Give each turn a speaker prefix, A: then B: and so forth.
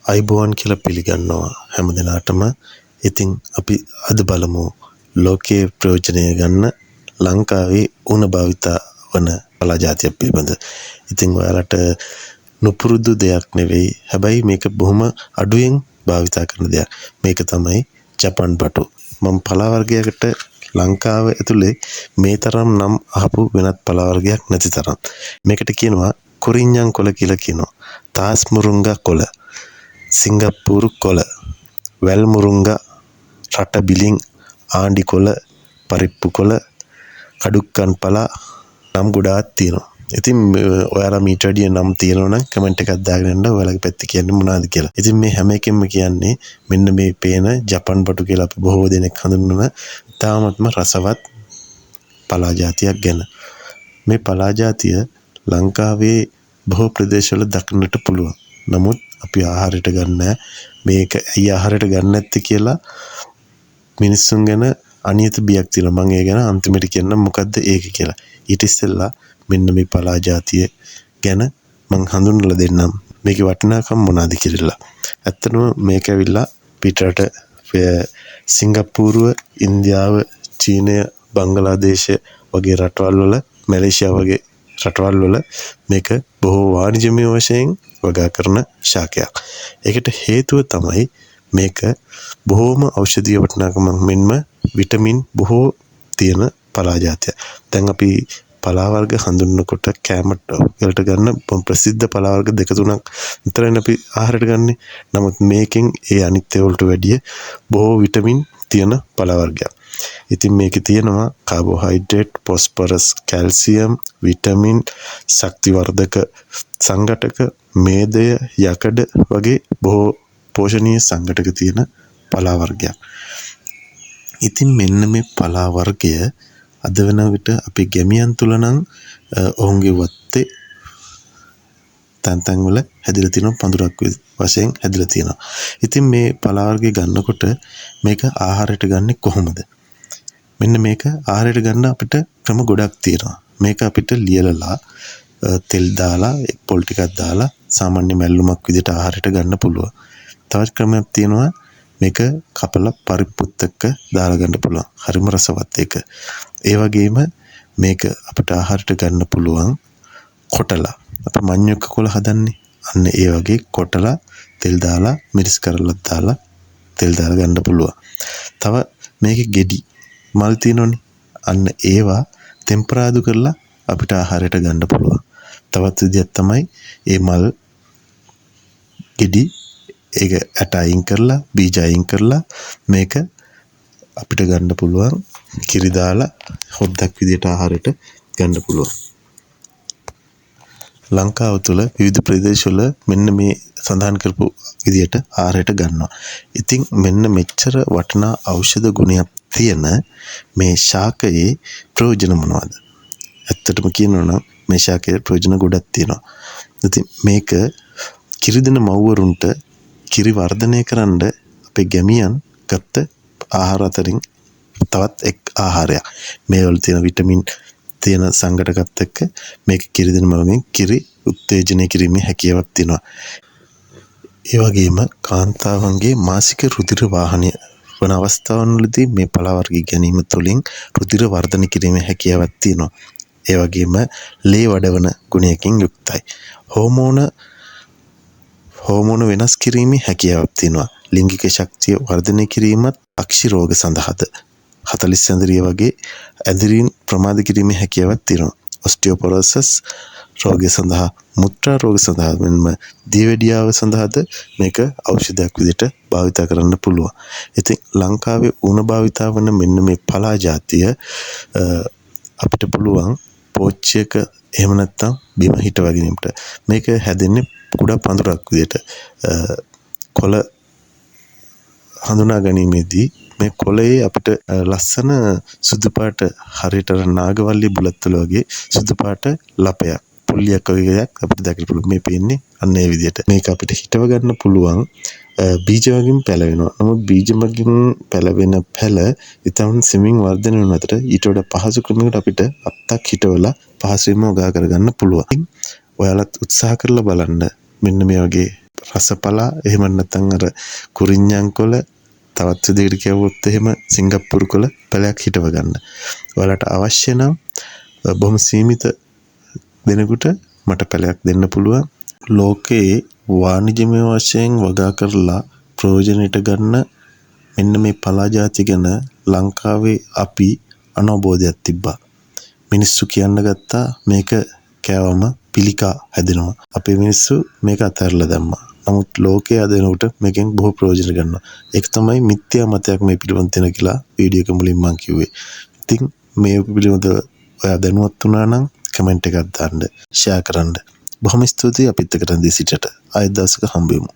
A: ආයුබෝවන් කියලා පිළිගන්නවා හැම දෙනාටම. ඉතින් අපි අද බලමු ලෝකයේ ප්‍රයෝජනය ගන්න ලංකාවේ උණ භාවිතා වන පලා ජාතියක් පිළිබඳ. ඉතින් ඔයාලට නුපුරුදු දෙයක් නෙවෙයි. හැබැයි මේක බොහොම අඩුවෙන් භාවිතා කරන දෙයක්. මේක තමයි ජපන් බටු. මම පලා වර්ගයකට ලංකාව ඇතුලේ මේ තරම් නම් අහපු වෙනත් පලා වර්ගයක් නැති තරම්. මේකට කියනවා කුරින්ජන් කොළ කියලා කියනවා. තාස් මුරුංගා කොළ, සිංගප්පූරු කොළ, වැල් මුරුංගා, රට බිලින්, ආණ්ඩි කොළ, පරිප්පු කොළ, කඩුක්කන් පලා නම් ගොඩාක් තියෙනවා. ඉතින් ඔයාලා මීට වැඩිය නම් තියෙනවා නම් කමෙන්ට් එකක් දාගෙන යන්න ඔයාලගේ පැත්තේ කියන්නේ මොනවද කියලා. ඉතින් මේ හැම එකෙන්ම කියන්නේ මෙන්න මේ පේන ජපන් බටු කියලා අපි බොහෝ දෙනෙක් හඳුන්වන ඉතාමත්ම රසවත් පලා ජාතියක් ගැන. මේ පලා ජාතිය ලංකාවේ බොහෝ ප්‍රදේශවල දක්නට පුළුවන්. නමුත් අපි ආහාරයට ගන්න මේක ඇයි ආහාරයට ගන්න නැත්තේ කියලා මිනිස්සුන් ගැන අනියත බියක් තියෙනවා. මම ඒ ගැන අන්තිමට කියන්නම් මොකද්ද ඒක කියලා. ඊට ඉස්සෙල්ලා මෙන්න මේ පලා ජාතිය ගැන මං හඳුන්වලා දෙන්නම්. මේකේ වටිනාකම් මොනවාද කියලා. ඇත්තටම මේක ඇවිල්ලා පිටරට සිංගප්පූරුව, ඉන්දියාව, චීනය, බංගලාදේශය වගේ රටවල් වල, මැලේසියාව වගේ රටවල් වල මේක බොහෝ වාණිජමය වශයෙන් වගා කරන ශාකයක්. ඒකට හේතුව තමයි මේක බොහෝම ඖෂධීය වටිනාකමක් මෙන්ම විටමින් බොහෝ තියෙන පලා ජාතියක්. දැන් අපි පලා වර්ග හඳුන්වනකොට කෑමට වලට ගන්න ප්‍රසිද්ධ පලා වර්ග දෙක තුනක් විතරයිනේ අපි ආහාරයට ගන්නෙ. නමුත් මේකෙන් ඒ අනිත් ඒවා වලට වැඩිය බොහෝ විටමින් තියෙන පලා වර්ගයක්. ඉතින් මේකේ තියෙනවා කාබෝහයිඩ්‍රේට්, ෆොස්ෆරස්, කැල්සියම්, විටමින්, ශක්තිවර්ධක සංඝටක, මේදය, යකඩ වගේ බොහෝ පෝෂණීය සංඝටක තියෙන පලා වර්ගයක්. ඉතින් මෙන්න මේ පලා වර්ගය අද වෙන විට අපේ ගැමියන් තුල නම් ඔවුන්ගේ වත්තේ තැන් තැන් වල හැදිලා තියෙනවා, පඳුරක් වශයෙන් හැදිලා තියෙනවා. ඉතින් මේ පලා වර්ගය ගන්නකොට මේක ආහාරයට ගන්නෙ කොහොමද? මෙන්න මේක ආහාරයට ගන්න අපිට ක්‍රම ගොඩක් තියෙනවා. මේක අපිට ලියලලා තෙල් දාලා පොල් ටිකක් දාලා සාමාන්‍ය මැල්ලුමක් විදිහට ආහාරයට ගන්න පුළුවන්. තවත් ක්‍රමයක් තියෙනවා, මේක කපලා පරිප්පුත් එක්ක දාලා ගන්න පුළුවන්. හරිම රසවත් ඒක. ඒ වගේම මේක අපිට ආහාරයට ගන්න පුළුවන් කොටලා. අපි මඤ්ඤොක්ක කොළ හදන්නේ. අන්න ඒ වගේ කොටලා තෙල් දාලා මිරිස් කරලක් දාලා තෙල් දාලා ගන්න පුළුවන්. තව මේකේ ගෙඩි මල් තියෙනවනේ. අන්න ඒවා තෙම්පරාදු කරලා අපිට ආහාරයට ගන්න පුළුවන්. තවත් විදියක් තමයි ඒ මල් ගෙඩි ඒක ඇට අයින් කරලා බීජ අයින් කරලා මේක අපිට ගන්න පුළුවන්, කිරි දාලා හොද්දක් විදියට ආහාරයට ගන්න පුළුවන්. ලංකාව තුළ විවිධ ප්‍රදේශවල මෙන්න මේ සඳහන් කරපු විදියට ආහාරයට ගන්නවා. ඉතින් මෙන්න මෙච්චර වටිනා ඖෂධ ගුණයක් තියෙන මේ ශාකයේ ප්‍රයෝජන මොනවද? ඇත්තටම කියනවා නම් මේ ශාකයේ ප්‍රයෝජන ගොඩක් තියෙනවා. ඉතින් මේක කිරි දෙන මව්වරුන්ට කිරි වර්ධනය කරන්න අපේ ගැමියන් ගත්ත ආහාර අතරින් තවත් එක් ආහාරයක්. මේ වල තියෙන විටමින් තියෙන සංඝටකත් එක්ක මේක කිරි දෙන මවගෙන් කිරි උත්තේජනය කිරීමේ හැකියාවක් තියෙනවා. ඒ වගේම කාන්තාවන්ගේ මාසික රුධිර වාහනය වන අවස්ථාවන් වලදී මේ පලා වර්ග ගැනීම තුළින් රුධිර වර්ධනය කිරීමේ හැකියාවක් තියෙනවා. ඒ වගේම ලේ වඩවන ගුණයකින් යුක්තයි. හෝමෝන වෙනස් කිරීමේ හැකියාවක් තියෙනවා. ලිංගික ශක්තිය වර්ධනය කිරීමත්, අක්ෂි රෝග සඳහාද 40 ඇඳරිය වගේ ඇඳරීන් ප්‍රමාද කිරීමේ හැකියාවක් තියෙනවා. ඔස්ටියෝපොරොසිස් රෝගය සඳහා, මුත්‍රා රෝග සඳහා මෙන්ම දියවැඩියාව සඳහාද මේක ඖෂධයක් විදිහට භාවිතා කරන්න පුළුවන්. ඉතින් ලංකාවේ ඌණ භාවිතා වන මෙන්න මේ පලා ජාතිය අපිට පුළුවන් පෝච්චියක එහෙම නැත්නම් බිම හිටවා ගැනීමට. මේක හැදෙන්නේ කුඩා පඳුරක් විදිහට. කොළ හඳුනා ගැනීමේදී මේ කොළයේ අපිට ලස්සන සුදු පාට, හරියට අර නාගවල්ලි බුලත් වල වගේ සුදු පාට ලපයක්, පුල්ලියක් වගේ දෙයක් අපිට දකින්න පුළුවන්. මේ පේන්නේ අන්න ඒ විදිහට. මේක අපිට හිටව ගන්න පුළුවන්. බීජ වගින් පැලවෙනවා. නමුත් බීජ මගින් පැලවෙන පැල ඉතාම සෙමින් වර්ධනය වන අතර ඊට වඩා පහසු ක්‍රමයකට අපිට අත්තක් හිටවලා පහසුවෙන්ම වගා කරගන්න පුළුවන්. ඔයාලත් උත්සාහ කරලා බලන්න මෙන්න මේ වගේ රසපලා, එහෙම නැත්නම් අර කුරින්ජන් කොළ, තවත් විදිහකට කිව්වොත් එහෙම සිංගප්පූරු කොළ පැලයක් හිටව ගන්න. ඔයාලට අවශ්‍ය නම් බොහොම සීමිත දෙනෙකුට මට පැලයක් දෙන්න පුළුවන්. ලෝකයේ වාණිජමය වශයෙන් වගා කරලා ප්‍රයෝජනයට ගන්න මෙන්න මේ පලා ජාති ගැන ලංකාවේ අපි අනවබෝධයක් තිබ්බා. මිනිස්සු කියන්න ගත්තා මේක කෑවම පිළිකා හැදෙනවා. අපේ මිනිස්සු මේක අතහැරලා දැම්මා. නමුත් ලෝකයේ අද වෙනකොට මේකෙන් බොහෝ ප්‍රයෝජන ගන්නවා. ඒක තමයි මිත්‍යා මතයක් මේ පිළිබඳ තියෙන කියලා වීඩියෝ එක මුලින් මං කිව්වේ. ඉතින් මේ පිළිබඳව ඔයා දැනුවත් වුණා නම් කමෙන්ට් එකක් දාන්න, ෂෙයා කරන්න. බොහොම ස්තුතියි අපිත් එක්ක රැඳී සිටියට. ආයෙත් දවසක හම්බ වෙමු.